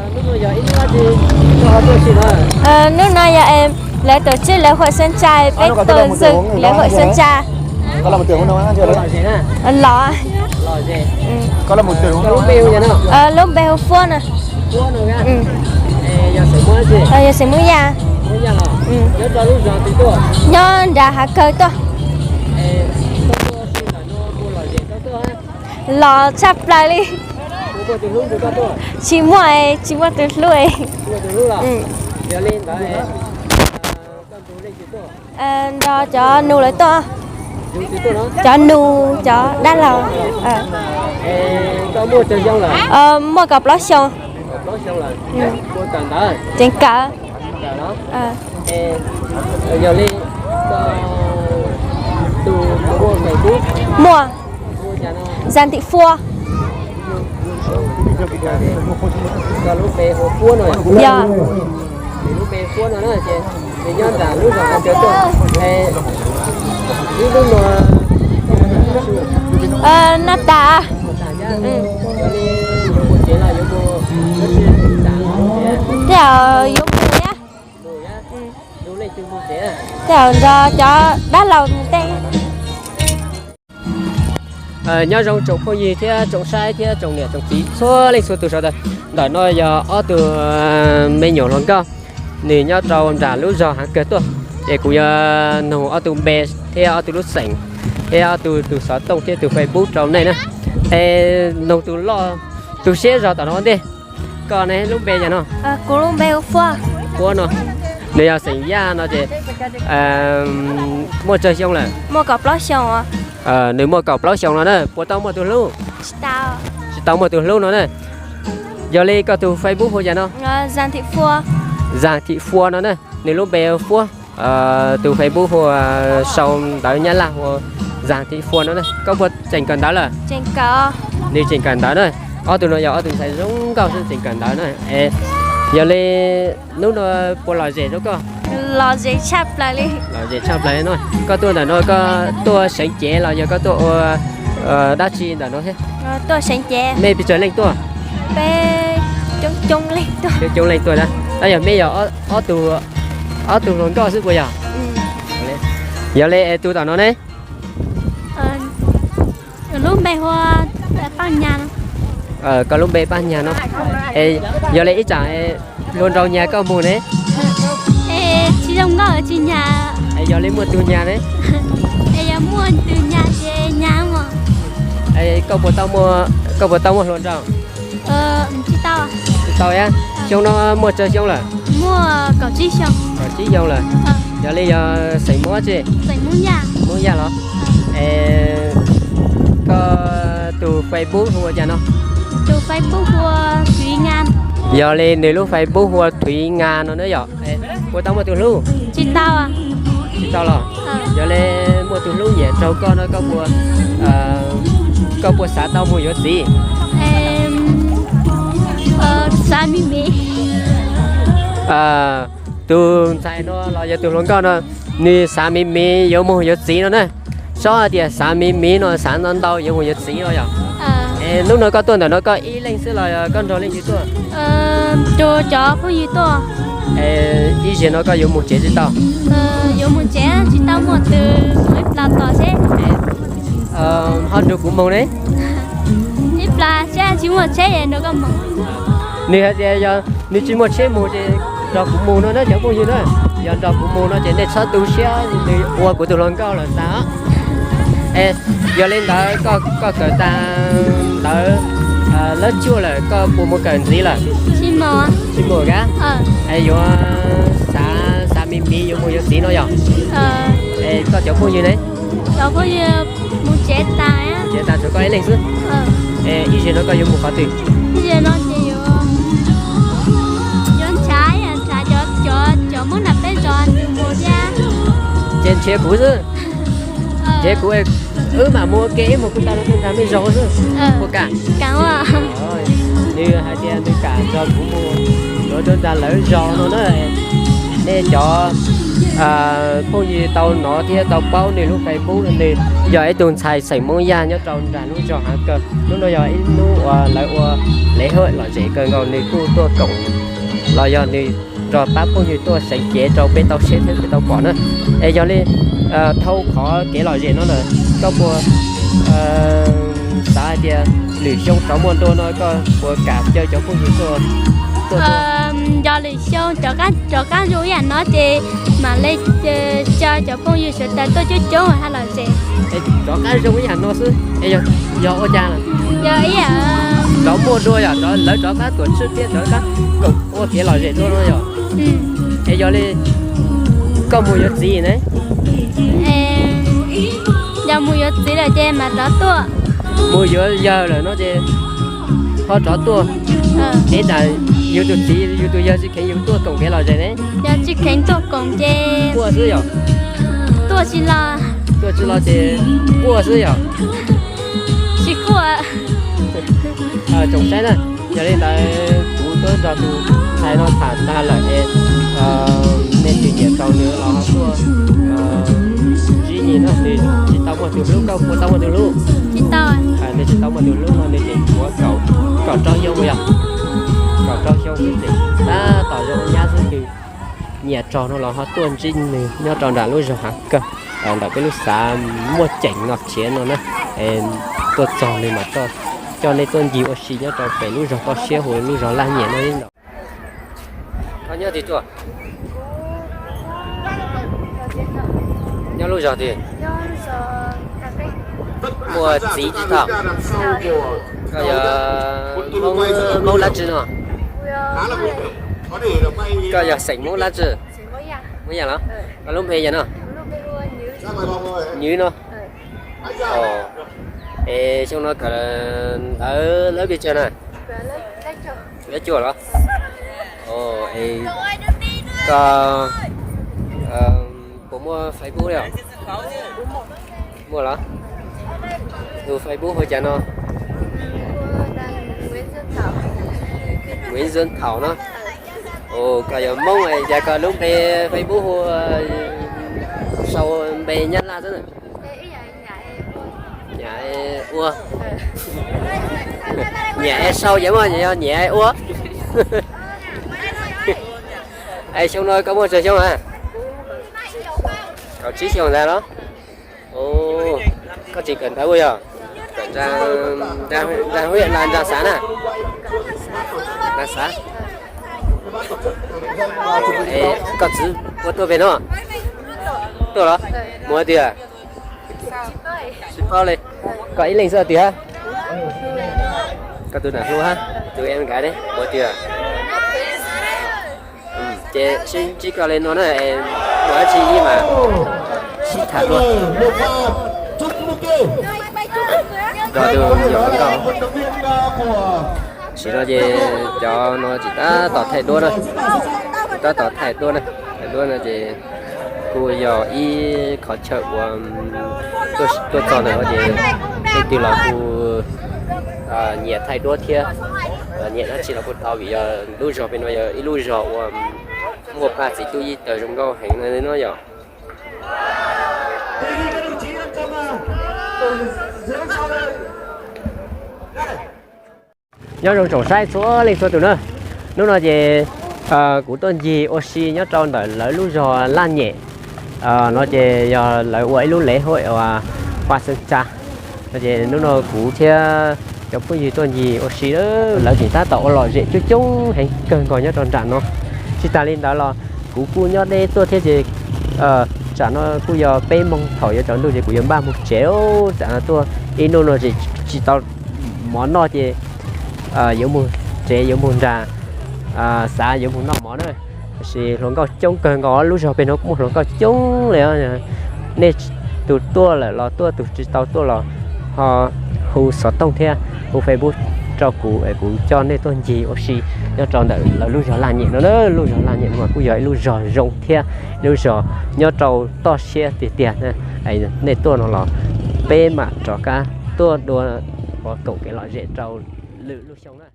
Hnub no yog es lawv tuam tswj lawv huam sab ntsa, peb tuam zwm lawv huam sab ntsa. Los, lub npe hu Fuab no. Yog xeem Hmoob Yaj. Nyob nram hav kawg tuaj. Los tshaj plaws li. Tsis muaj, tsis muaj tus hlub. Nrog cov nus lawv tuaj. Cov nus, cov dab laug. Muaj kaum plaub xyoo. Tseem kawm. Muaj. Zam Thim Fua. Yog. Noj tas. Tej zaum yuav mus thiab. Tej zaum nrog cov dab laug mus tej. Nyob zoo tsoom phooj ywg thiab tsoom saib thiab tsoom niam tsoom txiv txhua leej txhua tus sawv daws. Ntawm no yog ob tug me nyuam hluas nkauj, nws nyob rau nram lub zos hav kawg tuaj. Ces kuv yuav nug ob tug npe thiab ob tug lub xeem thiab ob tug tus xov tooj thiab tus Facebook rau nej na. Es nug tus loj, tus siab zog tom no ua ntej. Koj ne, lub npe yog no? Kuv lub npe hu Fuab. Fuab no. Nws yog xeem Yaj no ces muaj tsawg xyoo lawm? Muaj kaum plaub xyoo. Nws muaj kaum plaub xyoo no na, puas tau muaj tus hlub? Tsis tau muaj tus hlub no na. Yog li koj tus Facebook hu cas no? Zam Thim Fua. Zam Thim Fua no na, nws lub npe Fuab. Tus Facebook hu sau ntawv Nyab Laj hu Zam Thim Fua no na. Koj puas tseem kawm ntawv lawm? Nws tseem kawm ntawv na. Ob tug no yog ob tug ntxhais zoo nkauj xwb, tseem kawm ntawv na. Es yog li hnub no puas lom zem rau koj? Lom zem tshaj plaws li. Lom zem tshaj plaws no. Koj tuaj ntawm no koj tuaj seev cev los yog koj tuaj ua dab tsi ntawm no thiab? Tuaj seev cev. Nej pes tsawg leej tuaj? Peb coob coob leej tuaj. Coob coob leej tuaj na. Tab yog peb yog ob tug, ob tug hluas nkauj xwb puas yog? Yog li es tus tom no ne? Lub npe hu Paj Nyas no. Koj lub npe Paj Nyas no. Es yog li ib tsam hluas nraug nyas koj mus ne? Tsis zoo nkauj tsis nyas. Es yog li muaj tus nyas ne? Es yog muaj tus nyas ces nyas mas. Koj puas tau muaj, koj puas tau muaj hluas nraug? Tsis tau. Tsis tau thiab. Xyoo no muaj tsawg xyoo lawm? Muaj kaum tsib xyoo. Kaum tsib xyoo lawm. Yog li yog xeem Hmoob tsi? Xeem Hmoob Yaj. Hmoob Yaj los? Es koj tus Facebook hu ua cas no? Tus Facebook hu ua Thuiv Nyas. Yog li nws lub Facebook hu ua Thuiv Nyas no na yom. Puas tau muaj tus hlub? Tsis tau. Tsis tau los? Yog li muaj tus hlub nyiam raug koj no koj puas, koj puas xav tau mus yuav txiv? Xav me me. Tus ntxhais no los yog tus hluas nkauj no, nws xav me me yuav mus yuav txiv no na. Txhob hais tias xav me me no, xav ntau ntau yuav mus yuav txiv no yom. Es hnub no koj tuaj ntawm no koj ib leeg xwb los koj nrog leej twg tuaj? Nrog cov phooj ywg tuaj. Ib zaug no koj yuav mus tsev tsis tau? Yuav mus tsev tsis tau, muaj tus mus ib plag tos seb. Ho nrog kuv mus ne? Ib plag seb tsis muaj tsheb es nrog koj mus. Nws hais tias yog nws tsis muaj tsheb mus ces nrog kuv mus no na cov phooj ywg na. Yog nrog kuv mus no ces nej txhob tu siab, nws ua kuv tus hluas nkauj lawm ntag. Es yog li ntawd koj kawm tag ntawv lab cuaj lawm koj puas mus kawm ntxiv lawm? Tsis mus kab. Es yuav xav, xav me me yuav mus yuav txiv no yom? Es koj cov phooj ywg ne? Cov phooj ywg mus tsev tas, tsev tas tshuav koj ib leeg xwb. Es ib zaug no koj yuav mus qhov twg? Ib zaug no ces yuav, yuav nrhiav, nrhiav cov, cov, cov Hmoob nram peb zos nws mus thiab. Ces nrhiav kuv xwb. Nrhiav kuv, wb mam mus ua ke, wb mus kuv tau rau ntag me zos xwb. Puas kam? Kam. Nws hais tias nws kam nrog kuv mus rau ntag lawv zos no na. Nej cov Phooj ywg tau hnov thiab tau paub nws lub Facebook, nws yog ib tug ntxhais xeem Hmoob Yaj nyob rau nram lub zos Hav Kawg. Hnub no yog ib hnub uas lawv ua lễ hội lom zem kawg nkaus, nws kuj tuaj koom los yog nws nrog pab phooj ywg tuaj seev cev rau peb tau saib thiab peb tau pom na. Es yog li dhau qhov kev lom zem no lawm, koj puas xav hais tias lwm xyoo rov muaj dua no koj puas kam caw cov phooj ywg tuaj? Yog lwm xyoo rov qab zoo ib yam no ces mam li caw cov phooj ywg sawv daws tuaj coob coob hab lom zem. Rov qab zoo ib yam no xwb, yog ua cas? Yog ib yam rov muaj dua yom, lawv rov qab tuam tswj thiab rov qab koom ua kev lom zem dua no yom. Es yog li koj mus yuav txiv ne? Yog mus yuav txiv lawm ces mam rov tuaj. Mus yuav yawg lawm no ces ho rov tuaj. Es tas yus tus txiv yus tus yawg tsis kheev yus tuaj koom kev lom zem ne? Yog tsis kheev tuaj koom ces quaj xwb yom? Tuaj tsis los. Tuaj tsis los ces quaj xwb yom? Tsis quaj. Tsoom saib na, yog li ntawd kuv twb nrog tus ntxhais no tham tag lawm es nej twb nyiam rau nws los ho tuaj ntsib nws no, nws tsis tau muaj tus hlub, koj puas tau muaj tus hlub? Nws tsis tau muaj tus hlub no nws tseem tshuav kaum rau xyoo yog, kaum rau xyoo xwb ces tab tom zoo nyab xwb ces nyiam rau no los ho tuaj ntsib nws nyob rau nram lub zos Hav Kawg, ntawm peb lub xav Muaj Ceem Nom Khiav no na. Tuaj txog nws mam coj nej tuaj ncig ua si nyob rau pem lub zos toj siab hu lub zos Laj Nyem no. Koj nyob twg tuaj? Nyob lub zos twg? Muaj txiv tsis tau? Koj yog Hmoob dab tsi no? Koj yog xeem Hmoob dab tsi? Hmoob Yaj los? Koj lub npe yog no? Nywv no. Es xyoo no kawm ntawv lab pes tsawg na? Lab cuaj los? Koj puas muaj Facebook li os? Muaj los? Tus Facebook hu cas no? Nguyễn Xuân Thảo no. Koj yog Hmoob es cas koj lub npe Facebook hu sau npe Nyab Laj xwb na? Nyiam ua. Nyiam sau ces muaj, yog nyiam ua. Es xyoo no koj muaj tsawg xyoo a? Kaum tsib xyoo ntag los? Koj tseem kawm ntawv ua yog? Kawm nra, nra huab yam los nra xav na? Nra xav. Koj txiv puas tuaj pem no? Tuaj los? Mus hais tias tsis paub li. Koj ib leeg xwb hais tias koj tus nam hlub hab tus em gái ne mus hais tias. Ces sib ntsib koj li no na, mus dab tsi ib mas sib tham dua. Nrog tus yom nkauj. Tam sim no ces cov no tseem tab tom thaij duab na, tab tom thaij duab na, thaij duab no ces kuj yog ib qhov chaw uas tuaj txog ntawm no ces leej twg los kuj nyiam thaij duab thiab, nyiam dab tsi los kuj tau vim yog lub zos pem no yog ib lub zos uas muaj paj txiv tub yib taws zoo nkauj heev no yom. Nyob zoo tsoom saib txhua leej txhua tus na, hnub no ces kuv tuaj ncig ua si nyob rau ntawm lawv lub zos Laj Nyem no ces yog lawv ua ib lub lễ hội uas Hoa Sơn Ca no ces hnub no kuv thiab cov phooj ywg tuaj ncig ua si, lawv tseem tab tom ua lom zem coob coob heev kawg nkaus nyob rau nram no. Tsis tas li ntawd los kuv kuj nyob deb tuaj thiab ces tsam no kuj yog peb moos thaum yuav tsaus ntuj ces kuv yuav npaj mus tsev, tsam no tuaj ib hnub no tsis tau mov noj ces yuav mus tsev yuav mus nram xav yuav mus noj mov na. Tab sis hluas nkauj coob kawg nkaus, lub zos pem no kuj muaj hluas nkauj coob li. Nej tus tuaj lawm los tuaj, tus tsis tau tuaj los ho hu xov tooj thiab hu Facebook rau kuv es kuv coj nej tuaj ncig ua si nyob rau ntawm lawv lub zos Laj Nyem no na. Lub zos Laj Nyem no mas kuj yog ib lub zos zoo thiab lub zos nyob rau toj siab tiag tiag. Nej tuaj no los peb mam rov qab tuaj dua ua koom kev lom zem rau lwm lub xyoo na.